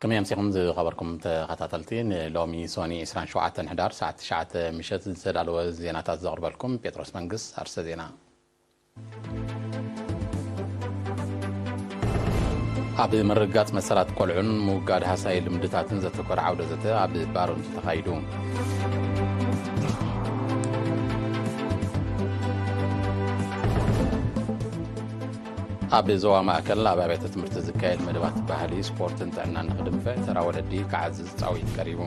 ከመይ ኣምሲኹም ዝኸበርኩም ተኸታተልቲ፣ ንሎሚ ሶኒ ዕስራን ሸውዓተን ሕዳር ሰዓት ትሽዓተ ምሸት ዝተዳለወ ዜናታት ዘቕርበልኩም ጴጥሮስ መንግስ። ኣርእስተ ዜና። ኣብ ምርግጋጽ መሰላት ቆልዑን ምውጋድ ሃሳይ ልምድታትን ዘተኮረ ዓውደ ዘተ ኣብ ባረንቱ ተኻይዱ። ኣብ ዞባ ማእከል ኣብ ኣብያተ ትምህርቲ ዝካየድ መደባት ባህሊ፣ ስፖርትን ጥዕናን ንኽድንፍዕ ተራ ወለዲ ክዓዝዝ ጻውዒት ቀሪቡ።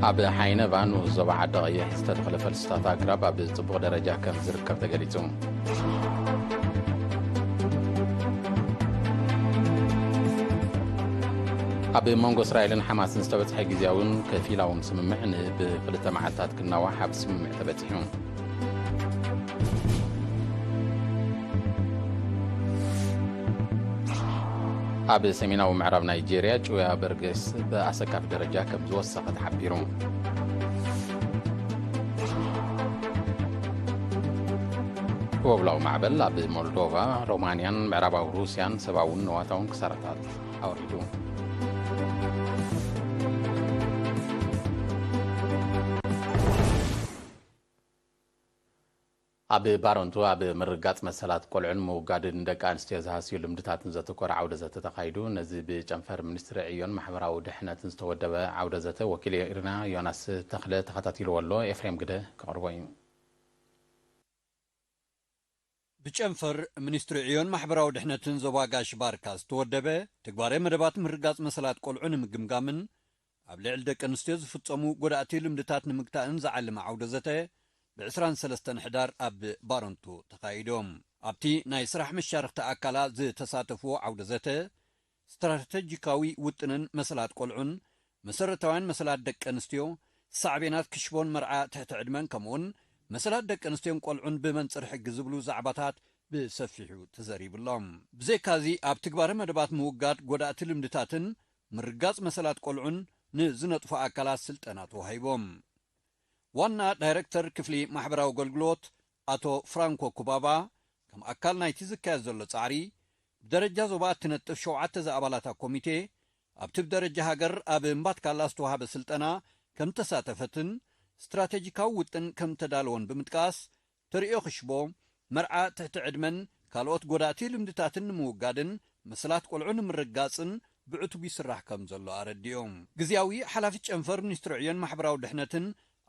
ኣብ ሓይነባ ንኡስ ዞባ ዓዲ ቀይሕ ዝተተኽለ ፈልስታት ኣግራብ ኣብ ጽቡቕ ደረጃ ከም ዝርከብ ተገሊጹ። ኣብ መንጎ እስራኤልን ሓማስን ዝተበጽሐ ግዝያውን ከፊላውን ስምምዕ ንብክልተ መዓልታት ክናዋሕ ኣብ ስምምዕ ተበጺሑ። ኣብ ሰሜናዊ ምዕራብ ናይጄርያ ጩያ በርገስ ብኣሰካፊ ደረጃ ከም ዝወሰኸ ተሓቢሩ። ወብላዊ ማዕበል ኣብ ሞልዶቫ፣ ሮማንያን ምዕራባዊ ሩስያን ሰብኣውን ንዋታውን ክሳራታት ኣውሪዱ። ኣብ ባረንቱ ኣብ ምርጋጽ መሰላት ቆልዑን ምውጋድን ደቂ ኣንስትዮ ዝሃስዩ ልምድታትን ዘተኮረ ዓውደ ዘተ ተኻይዱ። ነዚ ብጨንፈር ሚኒስትሪ ዕዮን ማሕበራዊ ድሕነትን ዝተወደበ ዓውደ ዘተ ወኪል ኤሪና ዮናስ ተኽለ ተኸታቲልዎ ኣሎ። ኤፍሬም ግደ ከቕርቦ እዩ። ብጨንፈር ሚኒስትሪ ዕዮን ማሕበራዊ ድሕነትን ዞባ ጋሽ ባርካ ዝተወደበ ትግባረ መደባት ምርጋጽ መሰላት ቆልዑ ንምግምጋምን ኣብ ልዕሊ ደቂ ኣንስትዮ ዝፍጸሙ ጎዳእቲ ልምድታት ንምግታእን ዝዓለመ ዓውደ ዘተ ብ ዕስራን ሰለስተን ሕዳር ኣብ ባረንቱ ተኻይዶም። ኣብቲ ናይ ስራሕ መሻርኽቲ ኣካላት ዝተሳተፍዎ ዓውደ ዘተ፣ ስትራተጂካዊ ውጥንን መሰላት ቆልዑን መሰረታውያን መሰላት ደቂ ኣንስትዮ፣ ሳዕቤናት ክሽቦን መርዓ ትሕቲ ዕድመን ከምኡውን መሰላት ደቂ ኣንስትዮን ቆልዑን ብመንጽር ሕጊ ዝብሉ ዛዕባታት ብሰፊሑ ተዘሪብሎም። ብዘይካዚ ኣብ ትግባረ መደባት ምውጋድ ጎዳእቲ ልምድታትን ምርጋጽ መሰላት ቆልዑን ንዝነጥፉ ኣካላት ስልጠና ተዋሂቦም። ዋና ዳይረክተር ክፍሊ ማሕበራዊ ኣገልግሎት ኣቶ ፍራንኮ ኩባባ፣ ከም ኣካል ናይቲ ዝካየድ ዘሎ ጻዕሪ፣ ብደረጃ ዞባ እትነጥፍ ሸውዓተ ዝኣባላታ ኮሚቴ ኣብቲ ብደረጃ ሃገር ኣብ እምባትካላ ዝተዋህበ ስልጠና ከም ተሳተፈትን ስትራቴጂካዊ ውጥን ከም ተዳለወን ብምጥቃስ፣ ተርእዮ ክሽቦ፣ መርዓ ትሕቲ ዕድመን ካልኦት ጎዳእቲ ልምድታትን ንምውጋድን መሰላት ቆልዑ ንምርጋጽን ብዕቱብ ይስራሕ ከም ዘሎ ኣረዲኦም። ግዝያዊ ሓላፊ ጨንፈር ሚኒስትሪ ዕዮን ማሕበራዊ ድሕነትን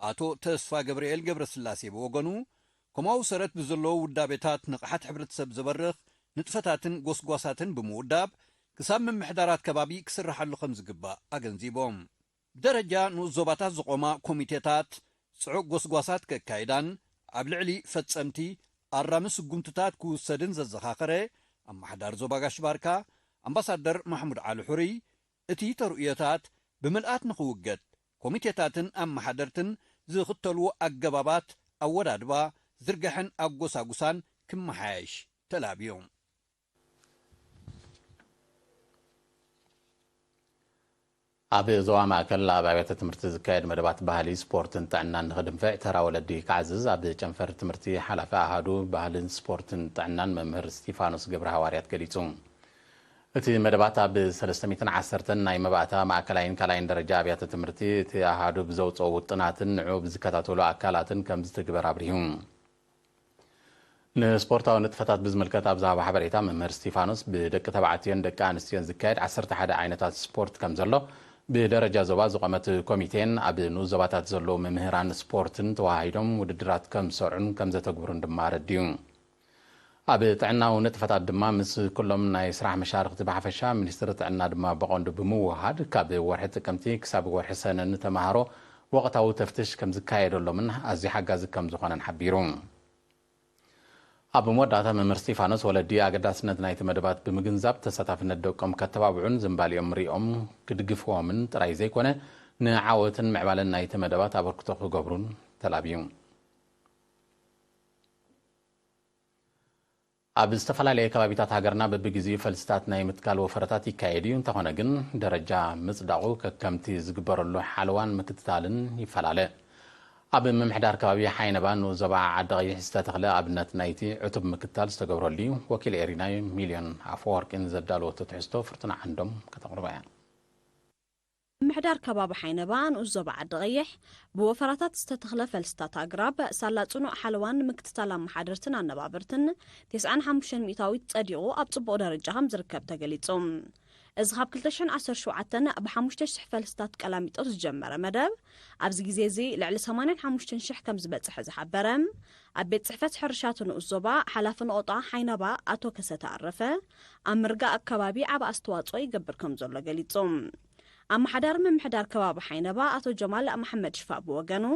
ኣቶ ተስፋ ገብርኤል ገብረስላሴ ብወገኑ፣ ከምኡ ሰረት ብዘለዎ ውዳቤታት ንቕሓት ሕብረተሰብ ዘበርኽ ንጥፈታትን ጎስጓሳትን ብምውዳብ ክሳብ ምምሕዳራት ከባቢ ክስርሓሉ ከም ዝግባእ ኣገንዚቦም። ብደረጃ ንኡስ ዞባታት ዝቖማ ኮሚቴታት ጽዑቕ ጎስጓሳት ከካይዳን ኣብ ልዕሊ ፈጸምቲ ኣራሚ ስጉምትታት ክውሰድን ዘዘኻኸረ ኣመሓዳሪ ዞባ ጋሽ ባርካ ኣምባሳደር ማሕሙድ ዓሊ ሑሪ፣ እቲ ተርእዮታት ብምልኣት ንኽውገድ ኮሚቴታትን ኣመሓደርትን ዝኽተልዎ ኣገባባት ኣወዳድባ፣ ዝርጋሕን ኣጎሳጉሳን ክመሓየሽ ተላብዮም። ኣብ ዞባ ማእከል ኣብ ኣብያተ ትምህርቲ ዝካየድ መደባት ባህሊ፣ ስፖርትን ጥዕናን ንኽድንፍዕ ተራ ወለዲ ክዓዝዝ ኣብ ጨንፈር ትምህርቲ ሓላፊ ኣሃዱ ባህልን ስፖርትን ጥዕናን መምህር ስቲፋኖስ ገብረ ሃዋርያት ገሊጹ። እቲ መደባት ኣብ ሰለስተ ሚእትን ዓሰርተን ናይ መባእታ ማእከላይን ካልኣይን ደረጃ ኣብያተ ትምህርቲ እቲ ኣሃዱ ብዘውጽኦ ውጥናትን ንዕኡ ብዝከታተሉ ኣካላትን ከም ዝትግበር ኣብሪሁ። ንስፖርታዊ ንጥፈታት ብዝምልከት ኣብ ዝሃቦ ሓበሬታ፣ መምህር ስቲፋኖስ፣ ብደቂ ተባዕትዮን ደቂ ኣንስትዮን ዝካየድ ዓሰርተ ሓደ ዓይነታት ስፖርት ከም ዘሎ፣ ብደረጃ ዞባ ዝቖመት ኮሚቴን ኣብ ንኡስ ዞባታት ዘለዉ መምህራን ስፖርትን ተወሃሂዶም ውድድራት ከም ዝሰርዑን ከም ዘተግብሩን ድማ ኣረዲኡ። ኣብ ጥዕናዊ ንጥፈታት ድማ ምስ ኩሎም ናይ ስራሕ መሻርኽቲ ብሓፈሻ፣ ሚኒስትሪ ጥዕና ድማ ብቐንዱ ብምውሃድ፣ ካብ ወርሒ ጥቅምቲ ክሳብ ወርሒ ሰነ ንተምሃሮ ወቕታዊ ተፍትሽ ከም ዝካየደሎምን ኣዝዩ ሓጋዚ ከም ዝኾነን ሓቢሩ። ኣብ መወዳእታ መምህር ስቲፋኖስ፣ ወለዲ ኣገዳስነት ናይቲ መደባት ብምግንዛብ ተሳታፍነት ደቆም ከተባብዑን ዝንባሊኦም ሪኦም ክድግፍዎምን ጥራይ ዘይኮነ፣ ንዓወትን ምዕባለን ናይቲ መደባት ኣበርክቶ ክገብሩን ተላብዩ። ኣብ ዝተፈላለየ ከባቢታት ሃገርና በብግዜኡ ፈልስታት ናይ ምትካል ወፈረታት ይካየድ እዩ። እንተኾነ ግን፣ ደረጃ ምጽዳቑ ከከምቲ ዝግበረሉ ሓለዋን ምክትታልን ይፈላለ። ኣብ ምምሕዳር ከባቢ ሓይነባ ንኡስ ዞባ ዓዲ ቐይሕ ዝተተኽለ ኣብነት ናይቲ ዕቱብ ምክታል ዝተገብረሉ እዩ። ወኪል ኤሪናይ ሚልዮን ኣፈወርቂን ዘዳለወቶ ትሕዝቶ ፍርቱና ዓንዶም ከተቕርባ እያ። ምምሕዳር ከባቢ ሓይነባ ንኡስ ዞባ ዓዲ ቐይሕ ብወፈራታት ዝተተኽለ ፈልስታት ኣግራብ ሳላ ጽኑዕ ሓለዋን ምክትታል ኣመሓደርትን ኣነባበርትን ተስዓን ሓሙሽተን ሚእታዊት ጸዲቑ ኣብ ጽቡቕ ደረጃ ከም ዝርከብ ተገሊጹ። እዚ ካብ ክልተ ሽሕን ዓሰርተ ሸውዓተን ብ ሓሙሽተ ሽሕ ፈልስታት ቀላሚጦ ዝጀመረ መደብ ኣብዚ ግዜ እዚ ልዕሊ ሰማንያን ሓሙሽተን ሽሕ ከም ዝበጽሐ ዝሓበረ ኣብ ቤት ጽሕፈት ሕርሻ እቲ ንኡስ ዞባ ሓላፊ ነቖጣ ሓይነባ ኣቶ ከሰተ ኣረፈ ኣብ ምርጋእ ኣከባቢ ዓቢ ኣስተዋጽኦ ይገብር ከም ዘሎ ገሊጹ። ኣመሓዳሪ ምምሕዳር ከባቢ ሓይነባ ኣቶ ጀማል መሓመድ ሽፋ ብወገኑ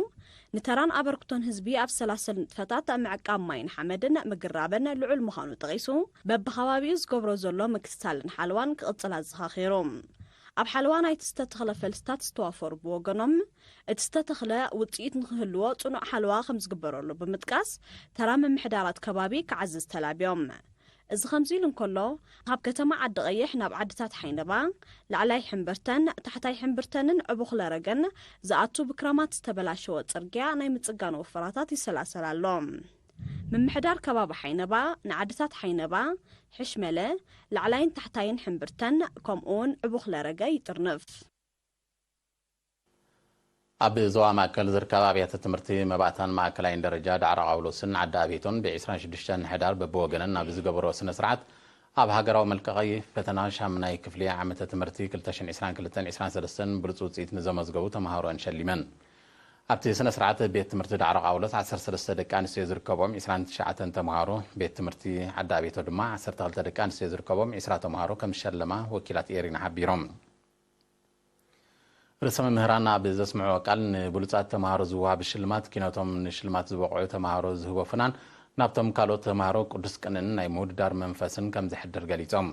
ንተራን ኣበርክቶን ህዝቢ ኣብ ሰላሰል ንጥፈታት ምዕቃብ ማይን ሓመድን ምግራብን ልዑል ምዃኑ ጠቒሱ በብኸባቢኡ ዝገብሮ ዘሎ ምክትታልን ሓለዋን ክቕጽል ኣዘኻኺሩ። ኣብ ሓለዋ ናይቲ ዝተተኽለ ፈልስታት ዝተዋፈሩ ብወገኖም እቲ ዝተተኽለ ውጽኢት ንክህልዎ ጽኑዕ ሓለዋ ከም ዝግበረሉ ብምጥቃስ ተራ ምምሕዳራት ከባቢ ክዓዝዝ ተላብዮም። እዚ ከምዚ ኢሉ እንከሎ ካብ ከተማ ዓዲ ቐይሕ ናብ ዓድታት ሓይነባ ላዕላይ ሕምብርተን ታሕታይ ሕምብርተንን ዕቡኽለ ረገን ዝኣቱ ብክራማት ዝተበላሸወ ጽርግያ ናይ ምጽጋን ወፈራታት ይሰላሰል ኣሎ። ምምሕዳር ከባቢ ሓይነባ ንዓድታት ሓይነባ፣ ሕሽመለ፣ ላዕላይን ታሕታይን ሕምብርተን ከምኡውን ዕቡኽለ ረገ ይጥርንፍ። ኣብ ዞባ ማእከል ዝርከባ ኣብያተ ትምህርቲ መባእታን ማእከላይን ደረጃ ዳዕሮ ቃውሎስን ዓዲ ኣቤቶን ብ ዕስራን ሽዱሽተን ሕዳር በብወገነን ኣብ ዝገበሮ ስነ ስርዓት ኣብ ሃገራዊ መልቀቒ ፈተና ሻምናይ ክፍሊ ዓመተ ትምህርቲ ክልተ ሽሕን ዕስራን ክልተን ዕስራን ሰለስተን ብሉጽ ውጽኢት ንዘመዝገቡ ተምሃሮኣን ሸሊመን። ኣብቲ ስነ ስርዓት ቤት ትምህርቲ ዳዕሮ ቃውሎስ ዓሰርተ ሰለስተ ደቂ ኣንስትዮ ዝርከቦም ዕስራን ትሽዓተን ተምሃሮ ቤት ትምህርቲ ዓዲ ኣቤቶ ድማ ዓሰርተ ክልተ ደቂ ኣንስትዮ ዝርከቦም ዕስራ ተምሃሮ ከም ዝሸለማ ወኪላት ኤሪና ሓቢሮም። ርእሰ መምህራን ኣብ ዘስምዕዎ ቃል ንብሉጻት ተምሃሮ ዝወሃብ ሽልማት ኪነቶም ንሽልማት ዝበቕዑ ተምሃሮ ዝህቦ ፍናን ናብቶም ካልኦት ተምሃሮ ቅዱስ ቅንእን ናይ ምውድዳር መንፈስን ከም ዘሕድር ገሊጾም።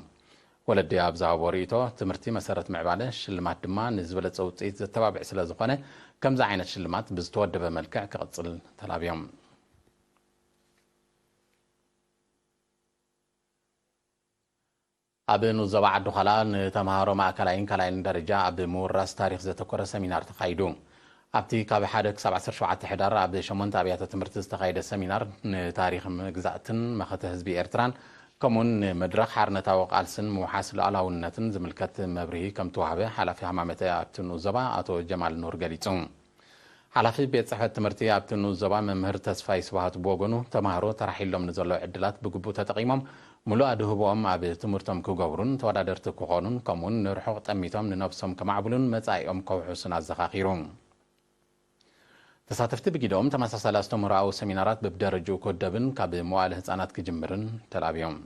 ወለዲ ኣብ ዝሃቦ ርእይቶ ትምህርቲ መሰረት ምዕባለ ሽልማት ድማ ንዝበለጸ ውጽኢት ዘተባብዕ ስለ ዝኾነ ከምዚ ዓይነት ሽልማት ብዝተወደበ መልክዕ ክቕጽል ተላብዮም። ኣብ ንኡስ ዞባ ዓዲ ዃላ ንተምሃሮ ማእከላይን ካልኣይን ደረጃ ኣብ ምውራስ ታሪኽ ዘተኮረ ሰሚናር ተኻይዱ። ኣብቲ ካብ ሓደ ክሳብ ዓሰርተ ሸውዓተ ሕዳር ኣብ ሸሞንተ ኣብያተ ትምህርቲ ዝተኻየደ ሰሚናር ንታሪኽ መግዛእትን መኸተ ህዝቢ ኤርትራን ከምኡውን ንመድረኽ ሓርነታዊ ቃልስን ምውሓስ ሉዓላውነትን ዝምልከት መብርሂ ከም ተዋህበ ሓላፊ ሃማመተ ኣብቲ ንኡስ ዞባ ኣቶ ጀማል ኑር ገሊጹ። ሓላፊ ቤት ጽሕፈት ትምህርቲ ኣብቲ ንኡስ ዞባ መምህር ተስፋይ ስብሃት ብወገኑ ተምሃሮ ተራሒሎም ንዘለዉ ዕድላት ብግቡእ ተጠቒሞም ምሉእ ኣድህቦኦም ኣብ ትምህርቶም ክገብሩን ተወዳደርቲ ክኾኑን ከምኡውን ንርሑቕ ጠሚቶም ንነብሶም ከማዕብሉን መጻኢኦም ከውሕሱን ኣዘኻኺሩ። ተሳተፍቲ ብጊደኦም ተመሳሳሊ ኣስተምህሮኣዊ ሰሚናራት በብደረጅኡ ክወደብን ካብ መዋእለ ህጻናት ክጅምርን ተላብዮም።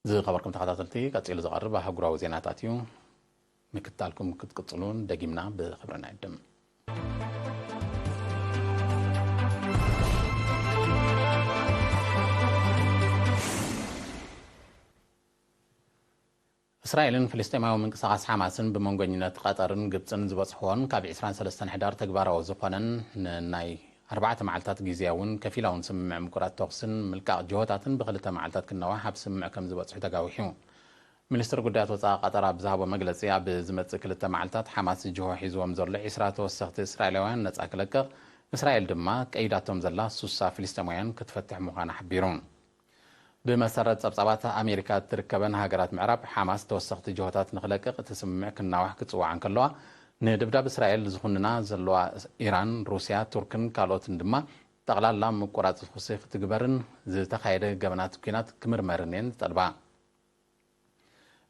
ዝኸበርኩም ተኸታተልቲ፣ ቀጺሉ ዝቐርብ ኣህጉራዊ ዜናታት እዩ። ምክትታልኩም ክትቅጽሉን ደጊምና ብኽብሪ ንዕድም። እስራኤልን ፍልስጤማዊ ምንቅስቓስ ሓማስን ብመንጎኝነት ቀጠርን ግብጽን ዝበጽሕዎን ካብ ዕስራን ሰለስተን ሕዳር ተግባራዊ ዝኾነን ንናይ ኣርባዕተ መዓልታት ግዝያውን ከፊላውን ስምምዕ ምቁራጽ ተኹስን ምልቃቕ ጅሆታትን ብኽልተ መዓልታት ክናዋሕ ኣብ ስምምዕ ከም ዝበጽሑ ተጋዊሑ። ሚኒስትሪ ጉዳያት ወጻኢ ቀጠር ኣብ ዝሃቦ መግለጺ፣ ኣብ ዝመጽእ ክልተ መዓልታት ሓማስ ጅሆ ሒዝዎም ዘሎ ዕስራ ተወሰኽቲ እስራኤላውያን ነጻ ክለቅቕ፣ እስራኤል ድማ ቀይዳቶም ዘላ ሱሳ ፍልስጤማውያን ክትፈትሕ ምዃና ሓቢሩ። ብመሰረት ጸብጻባት ኣሜሪካ እትርከበን ሃገራት ምዕራብ፣ ሓማስ ተወሰኽቲ ጅሆታት ንኽለቅቕ እቲ ስምምዕ ክናዋሕ ክጽውዓ እንከለዋ፣ ንድብዳብ እስራኤል ዝኹንና ዘለዋ ኢራን፣ ሩስያ፣ ቱርክን ካልኦትን ድማ ጠቕላላ ምቁራጽ ተኹሲ ክትግበርን ዝተኻየደ ገበናት ኲናት ክምርመርን እየን ዝጠልባ።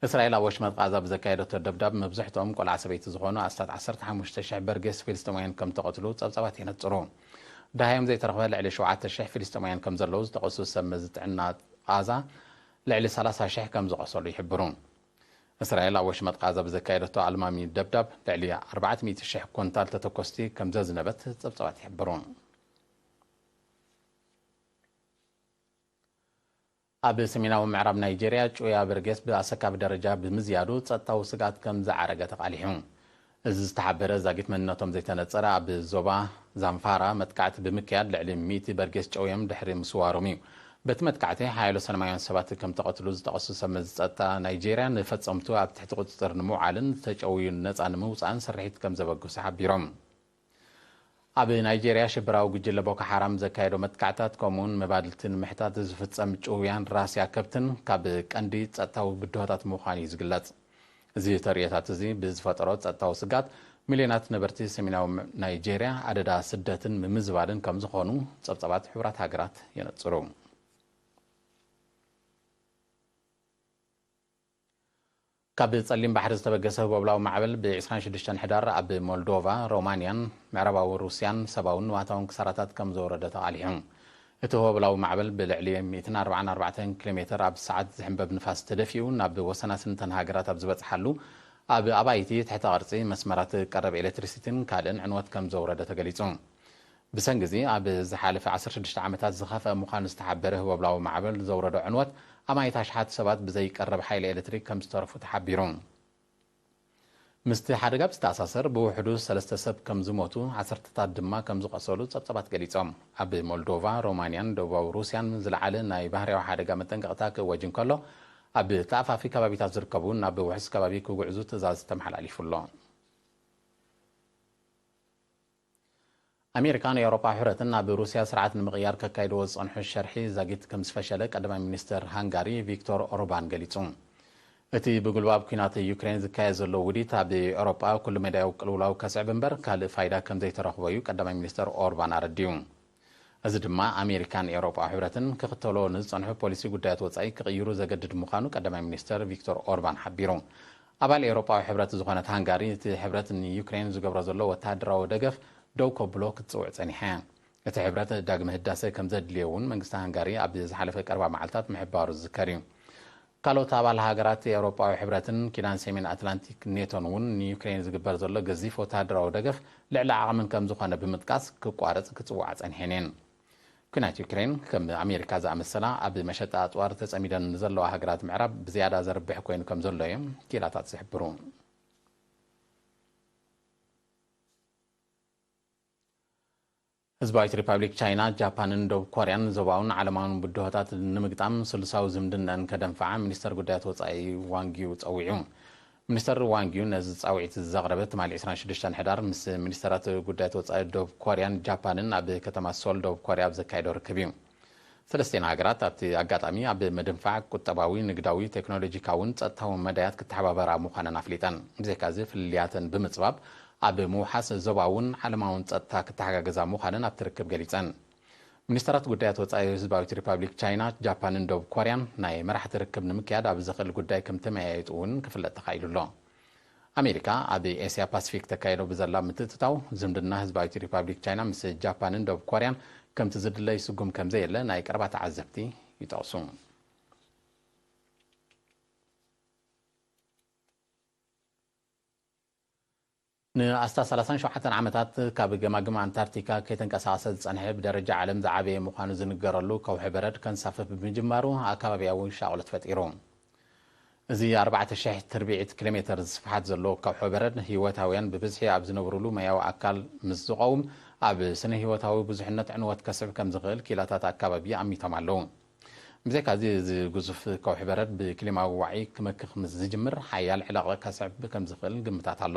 እስራኤል ኣብ ወሽመጥ ቃዛ ብዘካየደቶ ደብዳብ መብዝሕትኦም ቆልዓ ሰበይቲ ዝኾኑ ኣስታት ዓሰርተ ሓሙሽተ ሽሕ በርጌስ ፍልስጤማውያን ከም ተቐትሉ ጸብጻባት የነጽሩ። ደሃዮም ዘይተረኽበ ልዕሊ ሸውዓተ ሽሕ ፍልስጤማውያን ከም ዘለዉ ዝጠቐሱ ሰብ መዚ ጥዕና ቃዛ ልዕሊ ሰላሳ ሽሕ ከም ዝቖሰሉ ይሕብሩ። እስራኤል ኣብ ወሽመጥ ቃዛ ብዘካየደቶ ኣልማሚ ደብዳብ ልዕሊ ኣርባዕተ ሚእቲ ሽሕ ኮንታል ተተኮስቲ ከም ዘዝነበት ጸብጻባት ይሕብሩ። ኣብ ሰሜናዊ ምዕራብ ናይጄርያ ጩያ በርጌስ ብኣሰካፊ ደረጃ ብምዝያዱ ጸጥታዊ ስግኣት ከም ዝዓረገ ተቓሊሑ። እዚ ዝተሓበረ ዛጊት መንነቶም ዘይተነጸረ ኣብ ዞባ ዛምፋራ መጥቃዕቲ ብምክያድ ልዕሊ ሚእቲ በርጌስ ጨውዮም ድሕሪ ምስዋሮም እዩ። በቲ መጥቃዕቲ ሓያሎ ሰላማውያን ሰባት ከም ተቐትሉ ዝጠቐሱ ሰብ መዚ ጸጥታ ናይጄርያ፣ ንፈጸምቱ ኣብ ትሕቲ ቁጽጽር ንምውዓልን ተጨውዩ ነጻ ንምውጻእን ስርሒት ከም ዘበገሱ ሓቢሮም። ኣብ ናይጄርያ ሽበራዊ ጉጅለ ቦኮ ሓራም ዘካየዶ መጥቃዕታት ከምኡውን መባድልቲ ንምሕታት ዝፍጸም ጭውያን ራስያ ከብትን ካብ ቀንዲ ጸጥታዊ ብድሆታት ምዃኑ እዩ ዝግለጽ። እዚ ተርእዮታት እዚ ብዝፈጠሮ ጸጥታዊ ስጋት፣ ሚልዮናት ነበርቲ ሰሜናዊ ናይጄርያ ኣደዳ ስደትን ምምዝባልን ከም ዝኾኑ ጸብጻባት ሕቡራት ሃገራት የነጽሩ። ካብ ጸሊም ባሕሪ ዝተበገሰ ህቦብላዊ ማዕበል ብ ዕስራን ሽዱሽተን ሕዳር ኣብ ሞልዶቫ፣ ሮማንያን ምዕራባዊ ሩስያን ሰብኣውን ንዋታውን ክሳራታት ከም ዘውረደ ተቓሊሑ። እቲ ህቦብላዊ ማዕበል ብልዕሊ ሚእትን ኣርባዓን ኣርባዕተን ኪሎ ሜተር ኣብ ሰዓት ዝሕንበብ ንፋስ ተደፊኡ ናብ ወሰናስንተን ሃገራት ኣብ ዝበጽሓሉ፣ ኣብ ኣባይቲ፣ ትሕተ ቅርጺ መስመራት ቀረብ ኤሌክትሪሲቲን ካልእን ዕንወት ከም ዘውረደ ተገሊጹ። ብሰንኪ እዚ ኣብ ዝሓለፈ ዓሰርተ ሽዱሽተ ዓመታት ዝኸፍአ ምዃኑ ዝተሓበረ ህቦብላዊ ማዕበል ዘውረዶ ዕንወት፣ ኣማኢት ኣሽሓት ሰባት ብዘይቀረብ ሓይሊ ኤሌክትሪክ ከም ዝተረፉ ተሓቢሩ። ምስቲ ሓደጋ ብዝተኣሳሰር፣ ብውሕዱ ሰለስተ ሰብ ከም ዝሞቱ፣ ዓሰርተታት ድማ ከም ዝቖሰሉ ጸብጻባት ገሊጾም። ኣብ ሞልዶቫ፣ ሮማንያን ደቡባዊ ሩስያን ዝለዓለ ናይ ባህርያዊ ሓደጋ መጠንቀቕታ ክእወጅ እንከሎ፣ ኣብ ተኣፋፊ ከባቢታት ዝርከቡ ናብ ውሑስ ከባቢ ክጉዕዙ ትእዛዝ ተመሓላሊፉ ኣሎ። ኣሜሪካን ኤውሮጳ ሕብረትን ኣብ ሩስያ ስርዓት ንምቕያር ከካይድዎ ዝጸንሑ ሸርሒ ዛጊት ከም ዝፈሸለ ቀዳማይ ሚኒስተር ሃንጋሪ ቪክቶር ኦርባን ገሊጹ። እቲ ብጉልባብ ኲናት ዩክሬን ዝካየድ ዘሎ ውዲት ኣብ ኤውሮጳ ኩሉ መዳያዊ ቅልውላው ከስዕብ እምበር ካልእ ፋይዳ ከም ዘይተረኽቦ እዩ ቀዳማይ ሚኒስተር ኦርባን ኣረዲኡ። እዚ ድማ ኣሜሪካን ኤውሮጳዊ ሕብረትን ክኽተሎ ንዝጸንሑ ፖሊሲ ጉዳያት ወጻኢ ክቕይሩ ዘገድድ ምዃኑ ቀዳማይ ሚኒስተር ቪክቶር ኦርባን ሓቢሩ። ኣባል ኤውሮጳዊ ሕብረት ዝኾነት ሃንጋሪ፣ እቲ ሕብረት ንዩክሬን ዝገብሮ ዘሎ ወተሃደራዊ ደገፍ ደው ከብሎ ክትጽውዕ ጸኒሓ እያ። እቲ ሕብረት ዳግመ ህዳሰ ከም ዘድልዮ እውን መንግስቲ ሃንጋሪ ኣብ ዝሓለፈ ቀረባ መዓልታት ምሕባሩ ዝዝከር እዩ። ካልኦት ኣባል ሃገራት ኤውሮጳዊ ሕብረትን ኪዳን ሰሜን ኣትላንቲክ ኔቶን እውን ንዩክሬን ዝግበር ዘሎ ገዚፍ ወተሃደራዊ ደገፍ ልዕሊ ዓቕምን ከም ዝኾነ ብምጥቃስ ክቋረጽ ክጽውዓ ጸኒሐን እየን። ኲናት ዩክሬን ከም ኣሜሪካ ዝኣመሰላ ኣብ መሸጣ ኣጽዋር ተጸሚደን ንዘለዋ ሃገራት ምዕራብ ብዝያዳ ዘርብሕ ኮይኑ ከም ዘሎ እዮም ክኢላታት ዝሕብሩ። ህዝባዊት ሪፓብሊክ ቻይና፣ ጃፓንን ደቡብ ኮርያን ዞባውን ዓለማውን ብድሆታት ንምግጣም ስሉሳዊ ዝምድናን ከደንፍዓ ሚኒስተር ጉዳያት ወጻኢ ዋንጊው ጸዊዑ። ሚኒስተር ዋንጊው ነዚ ጻውዒት ዘቕረበ ትማሊ ዕስራን ሽዱሽተን ሕዳር ምስ ሚኒስተራት ጉዳያት ወጻኢ ደቡብ ኮርያን ጃፓንን ኣብ ከተማ ሶል ደቡብ ኮርያ ኣብ ዘካየዶ ርክብ እዩ። ሰለስቲኤን ሃገራት ኣብቲ ኣጋጣሚ ኣብ ምድንፋዕ ቁጠባዊ፣ ንግዳዊ፣ ቴክኖሎጂካውን ጸጥታውን መዳያት ክተሓባበራ ምዃነን ኣፍሊጠን። ብዘይካዚ ፍልልያተን ብምጽባብ ኣብ ምውሓስ ዞባውን ዓለማውን ጸጥታ ክተሓጋገዛ ምዃነን ኣብቲ ርክብ ገሊጸን። ሚኒስተራት ጉዳያት ወጻኢ ህዝባዊት ሪፓብሊክ ቻይና፣ ጃፓንን ደቡብ ኮርያን ናይ መራሕቲ ርክብ ንምክያድ ኣብ ዘኽእል ጉዳይ ከም ተመያየጡ እውን ክፍለጥ ተኻኢሉ ኣሎ። ኣሜሪካ ኣብ ኤስያ ፓሲፊክ ተካይዶ ብዘላ ምትእትታው ዝምድና ህዝባዊት ሪፓብሊክ ቻይና ምስ ጃፓንን ደቡብ ኮርያን ከምቲ ዝድለ ይስጉም ከም ዘየለ ናይ ቀረባ ተዓዘብቲ ይጠቕሱ። ንኣስታት ሰላሳን ሸውዓተን ዓመታት ካብ ገማግም ኣንታርክቲካ ከይተንቀሳቐሰ ዝጸንሐ ብደረጃ ዓለም ዝዓበየ ምዃኑ ዝንገረሉ ከውሒ በረድ ከንሳፍፍ ብምጅማሩ ኣከባቢያዊ ሻቕሎት ፈጢሩ። እዚ ኣርባዕተ ሽሕ ትርብዒት ኪሎ ሜተር ስፍሓት ዘለዎ ከውሒ በረድ ህይወታውያን ብብዝሒ ኣብ ዝነብሩሉ ማያዊ ኣካል ምስ ዝቐውም ኣብ ስነ ህይወታዊ ብዙሕነት ዕንወት ከስዕብ ከም ዝኽእል ኪላታት ኣከባቢ ኣሚቶም ኣለዉ። ብዘይካዚ፣ እዚ ግዙፍ ከውሒ በረድ ብክሊማዊ ዋዒ ክመክኽ ምስ ዝጅምር፣ ሓያል ዕለቕ ከስዕብ ከም ዝኽእል ግምታት ኣሎ።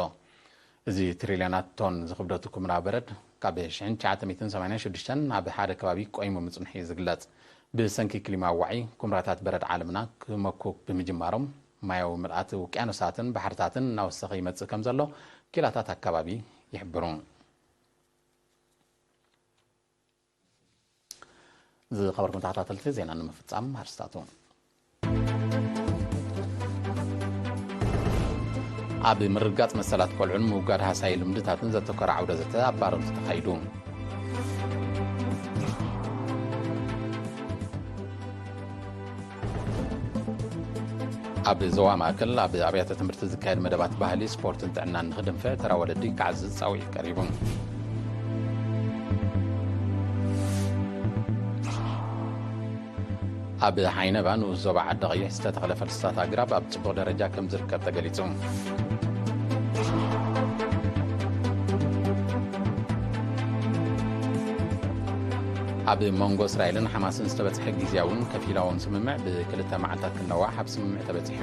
እዚ ትሪልዮናት ቶን ዝኽብደቱ ኩምራ በረድ፣ ካብ ሽሕን ትሽዓተ ሚእትን ሰማንያን ሽዱሽተን ናብ ሓደ ከባቢ ቆይሙ ምጽንሑ እዩ ዝግለጽ። ብሰንኪ ክሊማዊ ዋዒ፣ ኩምራታት በረድ ዓለምና ክመኩ ብምጅማሮም፣ ማያዊ ምልኣት ውቅያኖሳትን ባሕርታትን እናወሰኸ ይመጽእ ከም ዘሎ ኪላታት ኣከባቢ ይሕብሩ። ዝኸበርኩም ተኸታተልቲ፣ ዜና ንምፍጻም ኣርስታቱ። ኣብ ምርግጋጽ መሰላት ቆልዑን ምውጋድ ሃሳዪ ልምድታትን ዘተኮረ ዓውደ ዘተ ኣብ ባረንቱ ተኻይዱ። ኣብ ዞባ ማእከል ኣብ ኣብያተ ትምህርቲ ዝካየድ መደባት ባህሊ፣ ስፖርትን ጥዕናን ንኽድንፍዕ ተራ ወለዲ ክዓዝዝ ጻውዒት ቀሪቡ። ኣብ ሓይነባ ንኡስ ዞባ ዓዲ ቀይሕ ዝተተኽለ ፈልስታት ኣግራብ ኣብ ጽቡቕ ደረጃ ከም ዝርከብ ተገሊጹ። ኣብ መንጎ እስራኤልን ሓማስን ዝተበጽሐ ግዝያውን ከፊላውን ስምምዕ ብክልተ መዓልታት ክነዋሕ ኣብ ስምምዕ ተበጺሑ።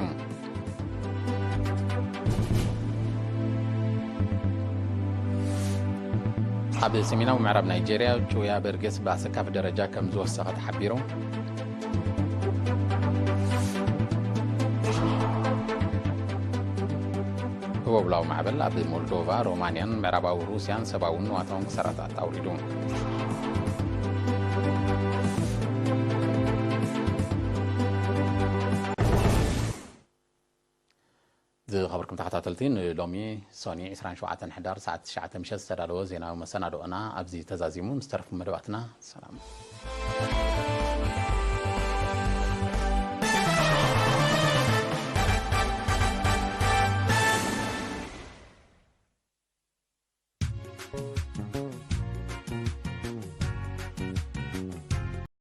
ኣብ ሰሜናዊ ምዕራብ ናይጄርያ ጩያ በርገስ ብኣሰካፊ ደረጃ ከም ዝወሰኸ ተሓቢሩ። ህቦብላዊ ማዕበል ኣብ ሞልዶቫ፣ ሮማንያን ምዕራባዊ ሩስያን ሰብኣውን ንዋታውን ክሳራታት ኣውሪዱ። ዝኸበርኩም ተኸታተልቲ፣ ንሎሚ ሶኒ ዕስራን ሸውዓተን ሕዳር ሰዓት ትሽዓተ ምሸት ዝተዳለወ ዜናዊ መሰናዶና ኣብዚ ተዛዚሙ። ምስ ተረፉ መደባትና ሰላም።